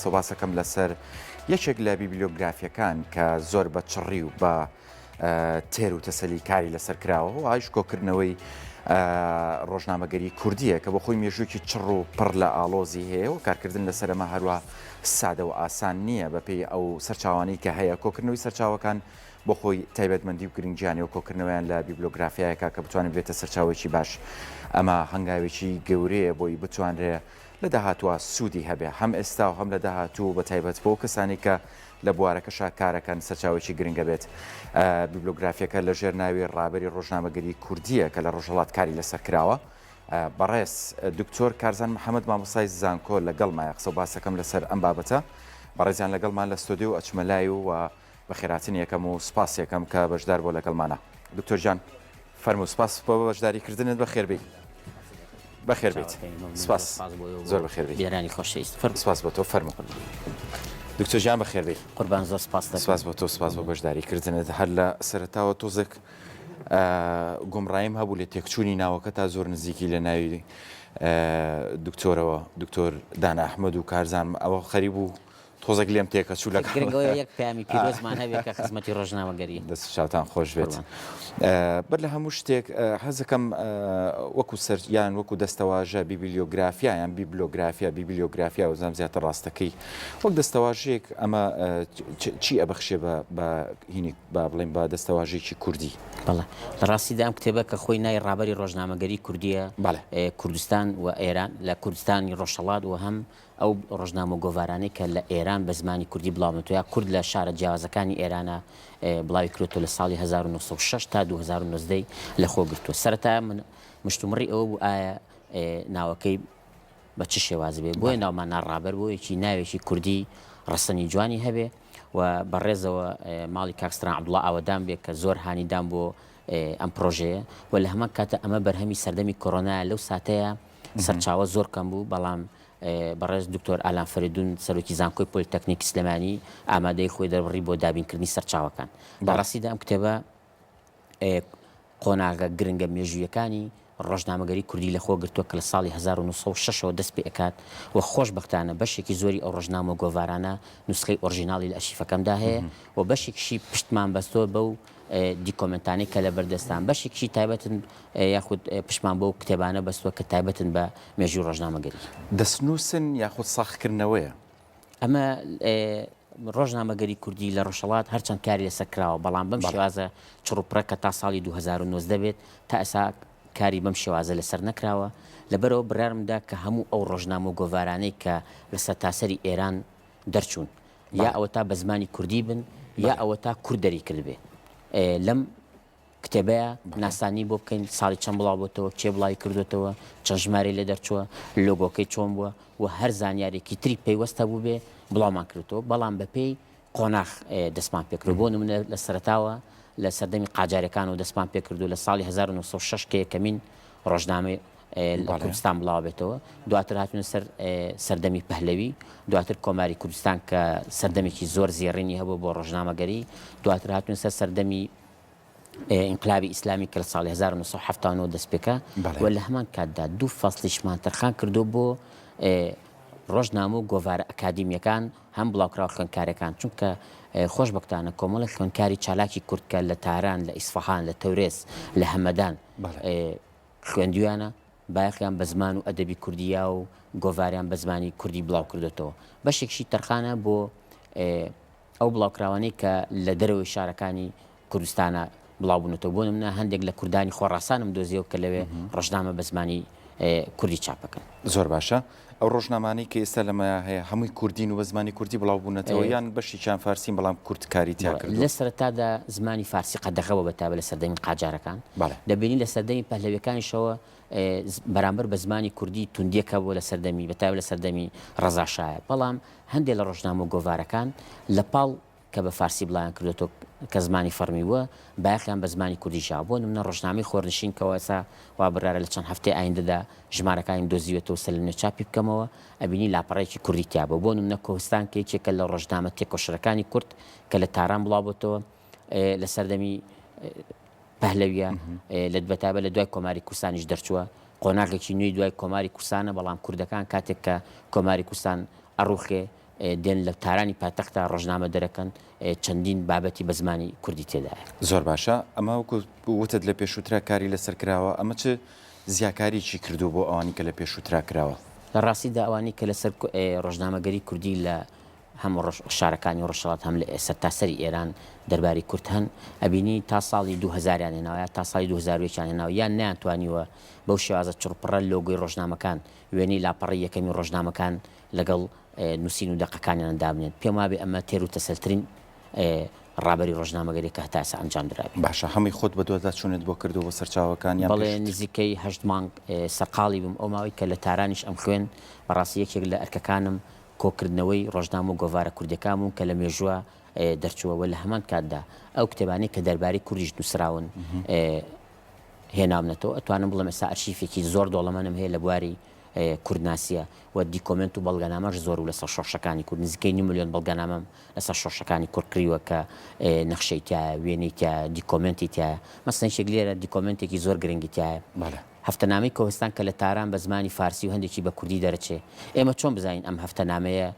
قسە باسەکەم لەسەر یەکێک لە بیبلیۆگرافیەکان کە زۆر بە چڕی و بە تێر و تەسەلی کاری لەسەر کراوە و ئایش کۆکردنەوەی ڕۆژنامەگەری کوردیە کە بۆ خۆی مێژووکی چڕ و پڕ لە ئاڵۆزی هەیە و کارکردن لەسەر ئەمە هەروە سادە و ئاسان نییە بەپێی ئەو سەرچاوانەی کە هەیە کۆکردنەوەی سەرچاوەکان بۆ خۆی تایبەتمەندی و گرنگیانە و کۆکردنەوەیان لە بیبلۆگرافیایەکە کە بتوانێت بێتە سەرچاوەیەکی باش ئەمە هەنگاوێکی گەورەیە بۆی بتوانرێ لە داهاتووە سوودی هەبێ هەم ئێستا و هەم لە داهاتوو بە تایبەت بۆ کەسانی کە لە بوارەکەشا کارەکەن سەرچاوەیەکی گرنگە بێت. بیبلۆگرافیەکە لە ژێر ناوی ڕابەری ڕۆژنامەگەری کوردیە کە لە ڕۆژهەڵات کاری لەسەر کراوە. بەڕێز دکتۆر کارزان محەمەد مامۆستای زانکۆ لەگەڵمایە قسە و باسەکەم لەسەر ئەم بابەتە. بەڕێزیان لەگەڵمان لە ستۆدیۆ و ئەچمە لای و بەخێرهاتنی ئەکەم و سوپاسی ئەکەم کە بەشدار بووە لەگەڵمانا. دکتۆر گیان فەرموو سوپاس بۆ بەشداری کردنت بەخێربێی. بەخێر بیت سپاس زۆر بەخێر بیت بێرانی خۆشەویست فەرموو سپاس بۆ تۆ فەرموو دکتۆر گیان بەخێر بیت قوربان زۆر سپاس دەکەم سپاس بۆ تۆ سپاس بۆ بەشداری کردنت هەر لە سەرەتاوە تۆزێک گومڕایم هەبوو لە تێکچوونی ناوەکە تا زۆر نزیکی لە ناوی دکتۆرەوە دکتۆر دانا ئەحمەد و کارزان ئەوە خەریک بوو تۆزێک لێم تێکەچوو لە گرنگ ئەوەیە یەک پەیامی پیرۆزمان هەبێ کە خزمەتی ڕۆژنامەگەری. دەست و چاوتان خۆش بێت. بەر لە هەموو شتێک حەزەکەم وەکو سەر یان وەکو دەستەواژە بیبلیۆگرافیا یان بیبلۆگرافیا بیبلیۆگرافیا وزام زیاتر ڕاستەکەی وەک دەستەواژەیەک ئەمە چی ئەبەخشێ بە بە هینی با بڵێین بە دەستەواژەیەکی کوردی؟ بەڵێ لە ڕاستیدا ئەم کتێبە کە خۆی ناوی ڕابەری ڕۆژنامەگەری کوردییە بەڵێ. کوردستان و ئێران لە کوردستانی ڕۆژهەڵات و هەم ئەو ڕۆژنامە و گۆڤارانەی کە لە ئێران بە زمانی کوردی بڵاوبوونەتەوە یا کورد لە شارە جیاوازەکانی ئێرانە بڵاوی کرۆتەوە لە ساڵی 1906 تا 2019 ی لە خۆ گرتووە. سەرەتا من مشتومڕی ئەوە بوو ئایا ناوەکەی بە چ شێوازی بێ، بۆیە ناومان نا ڕابەر بۆ یەکی ناوێکی کوردی ڕەسەنی جوانی هەبێ و بە ڕێزەوە ماڵی کاک ستران عەبدوڵا ئاوەدان بێ کە زۆر هانی دام بۆ ئەم پڕۆژەیە و لە هەمان کاتە ئەمە بەرهەمی سەردەمی کۆرۆنایە لەو ساتەیە سەرچاوە زۆر کەم بوو، بەڵام بەڕێز دکتۆر ئالان فەریدون سەرۆکی زانکۆی پۆلیتەکنیکی سلێمانی ئامادەیی خۆی دەربڕی بۆ دابینکردنی سەرچاوەکان. لە ڕاستیدا ئەم کتێبە قۆناغە گرنگە مێژوویەکانی ڕۆژنامەگەری کوردی لەخۆ گرتووە کە لە ساڵی 1906 ەوە دەست پێ ئەکات و خۆشبەختانە بەشێکی زۆری ئەو ڕۆژنامە و گۆڤارانە نوسخەی ئۆرژیناڵی لە ئەرشیفەکەمدا هەیە و بەشێکیشی پشتمان بەستووە بەو دیکۆمێنتانەی کە لەبەردەستان بەشێکیشی تایبەتن یاخود پشتمان بەو کتێبانە بەستووە کە تایبەتن بە مێژووی ڕۆژنامەگەری. دەستنووسن یاخود ساغکردنەوەیە؟ ئەمە ڕۆژنامەگەری کوردی لە ڕۆژهەڵات هەرچەند کاری لەسەر کراوە، بەڵام بەم شێوازە چڕوپڕە کە تا ساڵی 2019 بێت تا ئێستا کاری بەم شێوازە لەسەر نەکراوە، لەبەرئەوە بڕیارم دا کە هەموو ئەو ڕۆژنامە و گۆڤارانەی کە لە سەرتاسەری ئێران دەرچوون یا ئەوەتا بە زمانی کوردی بن یا ئەوەتا کورد دەری کردبێ لەم کتێبەیە ناسانی بۆ بکەین ساڵی چەند بڵاو بۆتەوە کێ بڵاوی کردوێتەوە چەند ژمارەی لێ دەرچووە لۆگۆکەی چۆن بووە و هەر زانیارێکی تری پەیوەست هەبوو بێ بڵاومان کردەوە بەڵام بەپێی قۆناغ دەستمان پێکرد بۆ نمونە لە سەرەتاوە لە سەردەمی قاجارەکان و دەستمان پێکردو لە ساڵی 1906 کە یەکەمین ڕۆژنامەی لە کوردستان بڵاوبێتەوە، دواتر هاتوونە سەر سەردەمی پەهلەوی، دواتر کۆماری کوردستان کە سەردەمێکی زۆر زێڕینی هەبوو بۆ ڕۆژنامەگەری، دواتر هاتوونە سەر سەردەمی ئینقلابی ئیسلامی کە لە ساڵی 1970 دەست پێکا و لە هەمان کاتدا دوو فەسڵیشمان تەرخان کردو بۆ ڕۆژنامە و گۆڤارە ئەکادیمیەکان هەم بڵاوکراوە خوێندکاریەکان چونکە خۆشبەختانە کۆمەڵێک خوێندکاری چالاکی کورد کە لە تاران لە ئیسفەهان لە تەورێز لە هەمەدان خوێندویانە، بایەخیان بە زمان و ئەدەبی کوردی یا و گۆڤاریان بە زمانی کوردی بڵاو کردۆتەوە. بەشێکیشی تەرخانە بۆ ئەو بڵاوکراوانەی کە لە دەرەوەی شارەکانی کوردستانە بڵاو بوونەتەوە. بۆ نمونە هەندێک لە کوردانی خۆڕاسانم دۆزیەوە کە لەوێ ڕۆژنامە بە زمانی کوردی چاپ ئەکەن. زۆر باشە. ئەو ڕۆژنامانەی کە ئێستا لەمەیا هەیە هەمووی کوردین و بە زمانی کوردی بڵاو بوونەتەوە یان بەشێکیان فارسین بەڵام کورد کاری تیا کردووە؟ لە سەرەتادا زمانی فارسی قەدەغە بووە بە تایبەت لە سەردەمی قاجارەکان. دەبینین لە سەردەمی پەهلەویەکانیشەوە بەرامبەر بە زمانی کوردی توندیەک هەبووە لە سەردەمی بە تایبەت لە سەردەمی ڕەزا شایە. بەڵام هەندێ لە ڕۆژنامە و گۆڤارەکان لە پاڵ کە بە فارسی بڵاویان کردۆتەوە کە زمانی فەڕمی بووە، بایەخیان بە زمانی کوردیش یاوە. بۆ نموونە ڕۆژنامەی خۆرنشین کە ئێستا وا بڕیارە لە چەند هەفتەی ئایندەدا ژمارەکانیم دۆزیوێتەوە سەرلەنوێ چاپی بکەمەوە، ئەبینی لاپەڕەیەکی کوردی تیا بووە. بۆ نموونە کۆهستان کە یەکێکە لە ڕۆژنامە تێکۆشەرەکانی کورد کە لە تاران بڵاو بۆتەوە لە سەردەمی پەهلەویە لە بەتایبەت لە دوای کۆماری کوردستانیش دەرچووە، قۆناغێکی نوێی دوای کۆماری کوردستانە، بەڵام کوردەکان کاتێک کە کۆماری کوردستان ئەڕووخێ. دێن لە تارانی پایتەختا ڕۆژنامە دەرەکەن چەندین بابەتی بە زمانی کوردی تێدایە. زۆر باشە ئەمە وەکو وتت لە پێشووترا کاری لەسەر کراوە ئەمە چ زیاکاریی کردووە بۆ ئەوانی کە لە پێشووترا کراوە؟ لە ڕاستیدا ئەوانەی کە لەسەر ڕۆژنامەگەری کوردی لە هەم شارەکانی ڕۆژهەڵات هەم لە سەرتاسەری ئێران دەربارەی کورد هەن ئەبینی تا ساڵی 2000 یان هێناوە یا تا ساڵی 2001 یان هێناوە یان نەیانتوانیوە بەو شێوازە چڕوپڕە لۆگۆی ڕۆژنامەکان وێنەی لاپەڕەی یەکەمی ڕۆژنامەکان لەگەڵ نووسین و دەقەکانیان دابنێن. پێم وابێ ئەمە تێر و تەسەلترین ڕابەری ڕۆژنامەگەریە کە هەتا ئێستا ئەنجام درابێ. باشە هەمووی خۆت بەدواداچوونت بۆ کردووە بۆ سەرچاوەکان یان بەڵێ پێشووتر؟ نزیکەی هەشت مانگ سەرقاڵی بووم. ئەو ماوەی کە لە تارانیش ئەمخوێند بەڕاستی یەکێک لە ئەرکەکانم کۆکردنەوەی ڕۆژنامە و گۆڤارە کوردیەکان بوون کە لە مێژووە دەرچووە و لە هەمان کاتدا ئەو کتێبانەی کە دەربارەی کوردیش نووسراون هێناومنەتەوە. ئەتوانم بڵێم ئێستا ئەرشیفێکی زۆر دەوڵەمەنم هەیە لە بواری کوردناسییە و دیکۆمێنت و بەڵگەنامەش زۆر و لەسەر شۆڕشەکانی کورد نزیکەی نیو ملیۆن بەڵگەنامەم لەسەر شۆڕشەکانی کورد کڕیوە کە نەخشەی تیایە، وێنەی تیایە، دیکۆمێنتی تیایە. مەسەلەن یەکێک لێرە دیکۆمێنتێکی زۆر گرنگی تیایە. بەڵێ. هەفتەنامەی کۆهستان کە لە تاران بە زمانی فارسی و هەندێکی بە کوردی دەرەچێ. ئێمە چۆن بزانین ئەم هەفتەنامەیە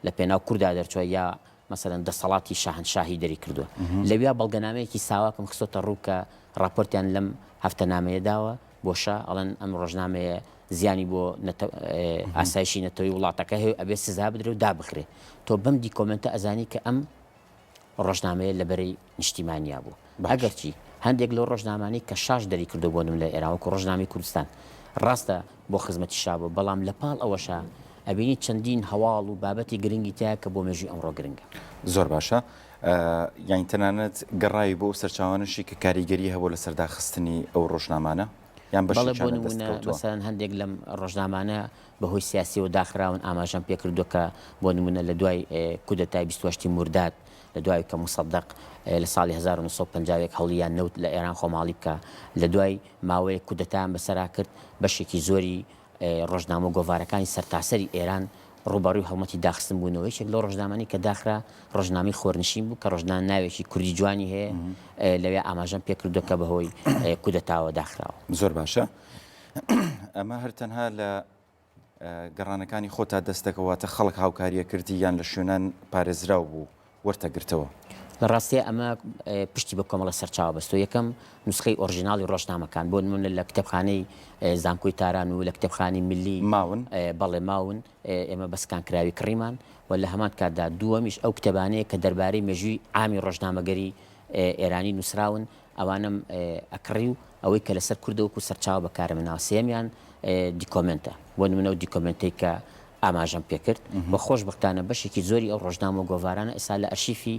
لە پێناو کوردا دەرچووە یا مەسەلەن دەسەڵاتی شاهەنشاهی دەری کردووە. لەویا بەڵگەنامەیەکی ساواکم خستۆتە ڕوو کە ڕاپۆرتیان لەم هەفتەنامەیە داوە بۆ شا، ئەڵێن ئەم ڕۆژنامەیە زیانی بۆ ئاسایشی نەتەوەی وڵاتەکە هەیە و ئەبێ سزا بدرێ و دابخرێ. تۆ بەم دیکۆمێنتە ئەزانی کە ئەم ڕۆژنامەیە لە بەرەی نیشتیمانیا بوو. ئەگەرچی هەندێک لەو ڕۆژنامانەی کە شاش دەری کردووە بۆ نمونە لە ئێران وەکو ڕۆژنامەی کوردستان ڕاستە بۆ خزمەتی شا بووە بەڵام لە پاڵ ئەوەشا ئەبینی چەندین هەواڵ و بابەتی گرنگی تیایە کە بۆ مێژووی ئەمڕۆ گرنگە. زۆر باشە یانی تەنانەت گەڕاوی بۆ ئەو سەرچاوانەشی کە کاریگەری هەبووە لەسەر داخستنی ئەو ڕۆژنامانە یان بەڵێ بۆ بەشێکیانت دەست نموونە کەوتووە؟ مەسەلەن هەندێک لەم ڕۆژنامانە بە هۆی سیاسیەوە داخراون ئاماژەم پێکردووە کە بۆ نموونە لە دوای کودەتای 28 مورداد لە دوای کە موسەدەق لە ساڵی 1951 هەوڵیان نەوت لە ئێران خۆماڵی بکا لە دوای ماوەیەک کودەتایان بەسەرا کرد بەشێکی زۆری ڕۆژنامە و گۆڤارەکانی سەرتاسەری ئێران ڕووبەڕووی هەڵمەتی داخستن بوونەوە، یەکێک لەو ڕۆژنامانەی کە داخرا ڕۆژنامەی خۆرنشین بوو کە ڕۆژنامە ناوێکی کوردی جوانی هەیە لەوێ ئاماژەم پێکردووە کە بەهۆی کودەتاوە داخراوە. زۆر باشە ئەمە هەر تەنها لە گەڕانەکانی خۆتا دەستەکە واتە خەڵک هاوکاریە کردی یان لە شوێنان پارێزراو بوو وەرتەگرتەوە؟ لە ڕاستیا ئەمە پشتی بە کۆمەڵە سەرچاوە بەستووە، یەکەم نوسخەی ئۆرژیناڵی ڕۆژنامەکان، بۆ نموونە لە کتێبخانەی زانکۆی تاران و لە کتێبخانەی ملی ماون؟ بەڵێ ماون، ئێمە بە سکانکراوی کڕیمان و لە هەمان کاتدا دووەمیش ئەو کتێبانەیە کە دەربارەی مێژووی عامی ڕۆژنامەگەری ئێرانی نووسراون، ئەوانەم ئەکڕی و ئەوەی کە لەسەر کوردە وەکو سەرچاوە بەکارم هێناوە. سێیەمیان دیکۆمێنتە، بۆ نموونە ئەو دیکۆمێنتەی کە ئاماژەم پێکرد و خۆشبەختانە بەشێکی زۆری ئەو ڕۆژنامە و گۆڤارانە ئێستا لە ئەرشیفی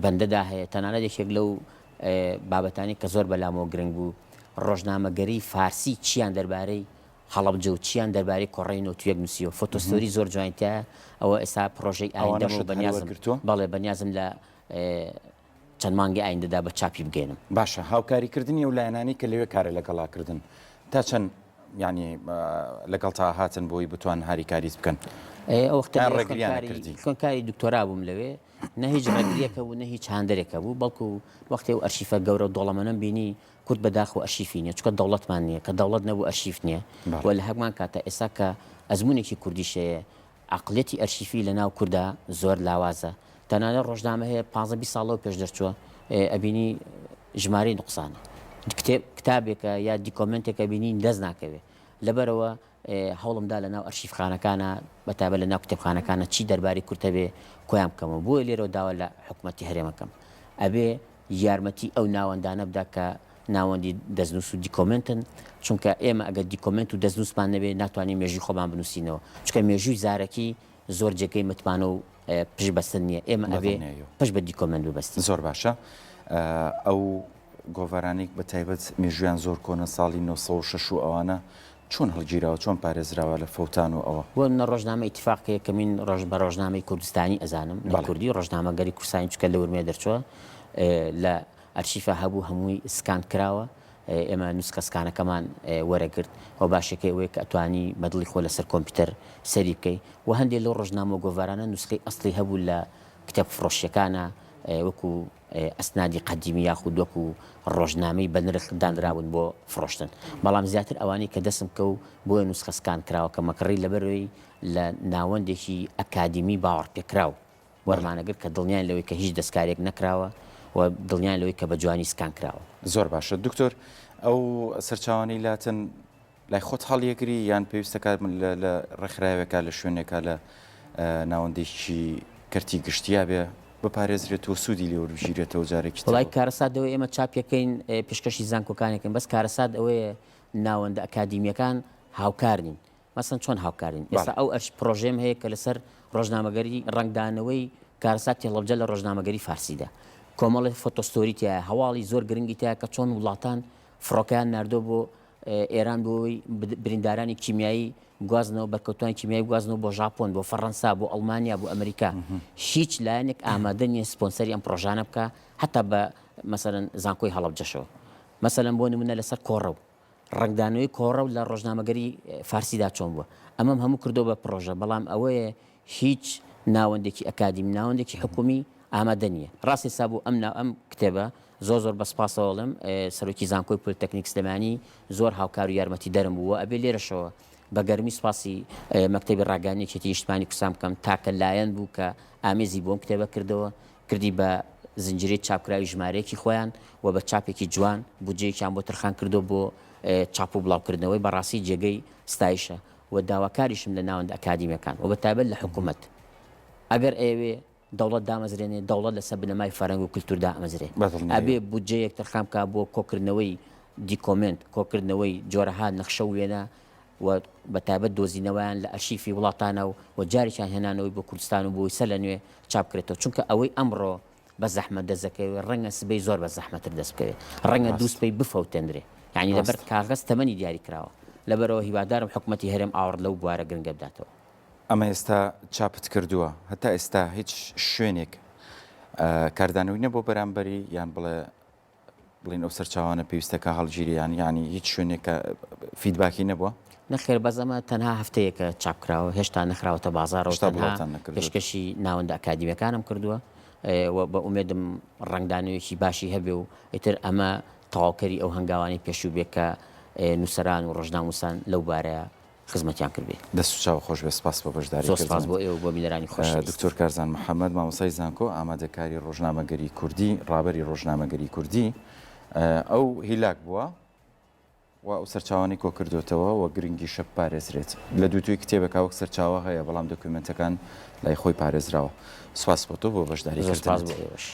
بەندەدا هەیە، تەنانەت یەکێک لەو بابەتانەی کە زۆر بەلامەوە گرنگ بوو ڕۆژنامەگەری فارسی چیان دەربارەی هەڵەبجە و چیان دەربارەی کۆڕەی 91 نووسیوە، فۆتۆستۆری زۆر جوانی تیایە، ئەوە ئێستا پڕۆژەی ئایندەمە و ئەوانەشت هەر بەنیازم وەرگرتووە؟ بەڵێ بەنیازم لە چەند مانگی ئایندەدا بە چاپی بگەیەنم. باشە هاوکاری کردنی ئەو لایەنانەی کە لەوێ کارە لەگەڵا کردن تا چەند یانی لەگەڵتا هاتن بۆی بتوان هاریکاریت بکەن؟ ئەو وەختە یان لەوێ ڕێگریان خوێندکاری نەکردی؟ خوێندکاری دکتۆرا بووم لەوێ نە هیچ ڕێگریەک هەبوو نە هیچ هاندەرێک هەبوو بەڵکو وەختێ ئەو ئەرشیفە گەورە و دۆڵەمەنەم بینی کورد بەداخەوە ئەرشیفی نیە چونکە دەوڵەتمان نیە کە دەوڵەت نەبوو ئەرشیف نیە و بەڵێ. لە هەمان کاتا ئێستا کە ئەزموونێکی کوردیش هەیە عەقڵیەتی ئەرشیفی لە ناو کوردا زۆر لاوازە تەنانەت ڕۆژنامە هەیە پانزە 20 ساڵ لەوە پێش دەرچووە ئەبینی ژمارەی نوقسانە کتێب کتابێکە یا دیکۆمێنتێکە بینی دەست ناکەوێ لەبەرەوە هەوڵمدا لە ناو ئەرشیفخانەکانە بەتایبەت لە ناو کتێبخانەکانە چی دەربارەی کورد هەبێ کۆیان بکەمەوە بۆیە لێرەوە داوا لە حکومەتی هەرێمەکەم ئەبێ یارمەتی ئەو ناوەندانە بدا کە ناوەندی دەستنووس و دیکۆمێنتن، چونکە ئێمە ئەگەر دیکۆمێنت و دەستنووسمان نەبێ ناتوانین مێژووی خۆمان بنووسینەوە، چونکە مێژووی زارەکی زۆر جێگەی متمانە و پشت بەستن نییە، ئێمە ئەبێ بەدڵنیاییەوە. پشت بە دیکۆمێنت ببەستین. زۆر باشە ئەو گۆڤارانەی بە تایبەت مێژوویان زۆر کۆنە ساڵی 906 و ئەوانە چۆن هەڵگیراوە چۆن پارێزراوە لە فەوتان و ئەوە؟ بۆ نمونە ڕۆژنامەی ئیتیفاق کە یەکەمین ڕۆژ بە ڕۆژنامەی کوردستانی ئەزانم نەک بەڵێ. کوردی ڕۆژنامەگەری کوردستانی چونکە لە ورمێ دەرچووە لە ئەرشیفا هەبوو هەمووی سکان کراوە ئێمە نوسخە سکانەکەمان وەرەگرت و باشەکەی ئەوەیە کە ئەتوانی بە دڵی خۆ لەسەر کۆمپیوتەر سەیری بکەی و هەندێک لەو ڕۆژنامە و گۆڤارانە نوسخەی ئەسڵی هەبوو لە کتێب فڕۆشیەکانە وەکو ئەسنادی قەدیمی یاخود وەکو ڕۆژنامەی بەنرخ دانرابوون بۆ فڕۆشتن بەڵام زیاتر ئەوانەی کە دەسم کەو بۆیە نوسخە سکان کراوەکە مەکڕی لەبەرەوەی. لە ناوەندێکی ئەکادیمی باوەڕپێکراو وەرمانەگرت کە دڵنیاین لەوەی کە هیچ دەستکاریەک نەکراوە و دڵنیاین لەوەی کە بە جوانی سکان کراوە. زۆر باشە دکتۆر ئەو سەرچاوانەی لاتن لای خۆت هەڵیەگری یان پێویستە کات لە ڕێکخراوێکا لە شوێنێکا لە ناوەندێکی کەرتی گشتیا بێ بپارێزرێت و سوودی لێ وەربگیرێتەوە جارێکی تر؟ وەڵای کارەسات ئەوەیە ئێمە چاپیەکەین پێشکەشی زانکۆکانەکەین بەس کارەسات ئەوەیە ناوەندە ئەکادیمیەکان هاوکار نین مەسەن چۆن هاوکارین ئێستا ئەو ئەرش پرۆژەیەم هەیە کە لەسەر ڕۆژنامەگەری ڕەنگدانەوەی کارەساتی هەڵەبجە لە ڕۆژنامەگەری فارسیدا کۆمەڵی فۆتۆستۆری تایە هەواڵی زۆر گرنگی تایە کە چۆن وڵاتان فڕۆکەیان ناردۆ بۆ ئێران بۆی بریندارانی کیمیایی بگوازنەوە بەرکەوتوانی کیمیایی بگوازنەوە بۆ ژاپۆن بۆ فەڕەنسا بۆ ئەڵمانیا بۆ ئەمریکا هیچ لایەنێک ئامادە نییە سپۆنسەری ئەم پرۆژانە بکە حتا بە مەسەرەن زانکۆی هەڵەبجەشەوە مەسەلەن بۆ نمونە لەسەر کۆڕەو ڕەنگدانەوەی کۆڕەو لە ڕۆژنامەگەری فارسیدا چۆن بووە؟ ئەمەم هەموو کردووە بە پڕۆژە، بەڵام ئەوەیە هیچ ناوەندێکی ئەکادیمی، ناوەندێکی حکوومی ئامادە نییە. ڕاست ئێستا بۆ ئەم ئەم کتێبە زۆر زۆر بە سپاسەوە ئەڵێم سەرۆکی زانکۆی پۆلیتەکنیک سلێمانی زۆر هاوکار و یارمەتیدەرم بوو و ئەبێ لێرەشەوە بە گەرمی سپاسی مەکتەبی ڕاگەیاندنی یەکێتی نیشتمانی کوردستان بکەم تاکە لایەن بوو کە ئامێزی بۆ ئەم کتێبە کردەوە کردی بە زنجیرەی چاپکراوی ژمارەیەکی خۆیان و بە چاپێکی جوان بودجەیەکیان بۆ تەرخان کردووە بۆ چاپ و بڵاوکردنەوەی بەڕاستی جێگەی ستایشە و داواکاریشم لە ناوەندە ئەکادیمیەکان و بە تایبەت لە حکوومەت ئەگەر ئەیەوێ دەوڵەت دامەزرێنێ دەوڵەت لەسەر بنەمای فەرەنگ و کلتور دامەزرێ ئەبێ بودجەیەک تەرخان بکا بۆ کۆکردنەوەی دیکۆمێنت کۆکردنەوەی جۆرەها نەخشە و وێنە و بە تایبەت دۆزینەوەیان لە ئەرشیفی وڵاتانە و و جارێکیان هێنانەوەی بۆ کوردستان و بۆی سەر لە نوێ چاپ بکرێتەوە چونکە ئەوەی ئەمڕۆ بە زەحمەت دەست دەکەوێ ڕەنگە سبەی زۆر بە زەحمەتر دەست بکەوێ ڕەنگە دوو ڕاست سبەی بفەوتێندرێ یانی لەبەر ڕاستە. کاغەز تەمەنی دیاری کراوە لەبەرئەوە هیوادارم حکومەتی هەرێم ئاوڕ لەو بوارە گرنگە بداتەوە. ئەمە ئێستا چاپت کردووە هەتا ئێستا هیچ شوێنێک کاردانەوەی نەبووە بەرامبەری یان بڵێ بڵێن ئەو سەرچاوانە پێویستە کە هەڵگیریان یانی هیچ شوێنێک کە feedback ی نەبووە؟ نەخێر بەس ئەمە تەنها هەفتەیەکە چاپ کراوە هێشتا نەخراوەتە بازاڕەوە هێشتا تەنها بڵاوتان نەکردووەتەوە. پێشکەشی ناوەندە ئەکادیمیەکانم کردووە و بە ئومێدم ڕەنگدانەوەیەکی باشی هەبێ و ئیتر ئەمە تەواوکەری ئەو هەنگاوانەی پێشوو بێ کە نووسەران و ڕۆژنامووسان لەو بارەیە خزمەتیان کردبێ. دەست و چاو خۆش بێ سپاس بۆ بەشداری زۆر سپاس کردنت. بۆ ئێوە و بۆ بینەرانی خۆشەویست. دکتۆر کارزان محەمەد مامۆستای زانکۆ ئامادەکاری ڕۆژنامەگەری کوردی ڕابەری ڕۆژنامەگەری کوردی ئەو هیلاک بووە و ئەو سەرچاوانەی کۆکردۆتەوە و گرنگیشە بپارێزرێت لە دووتوێی کتێبەکە وەک سەرچاوە هەیە بەڵام دۆکیومێنتەکان لای خۆی پارێزراوە سپاس بۆ تۆ بۆ بەشداری زۆر سپاس کردنت. بۆ ئێوەش.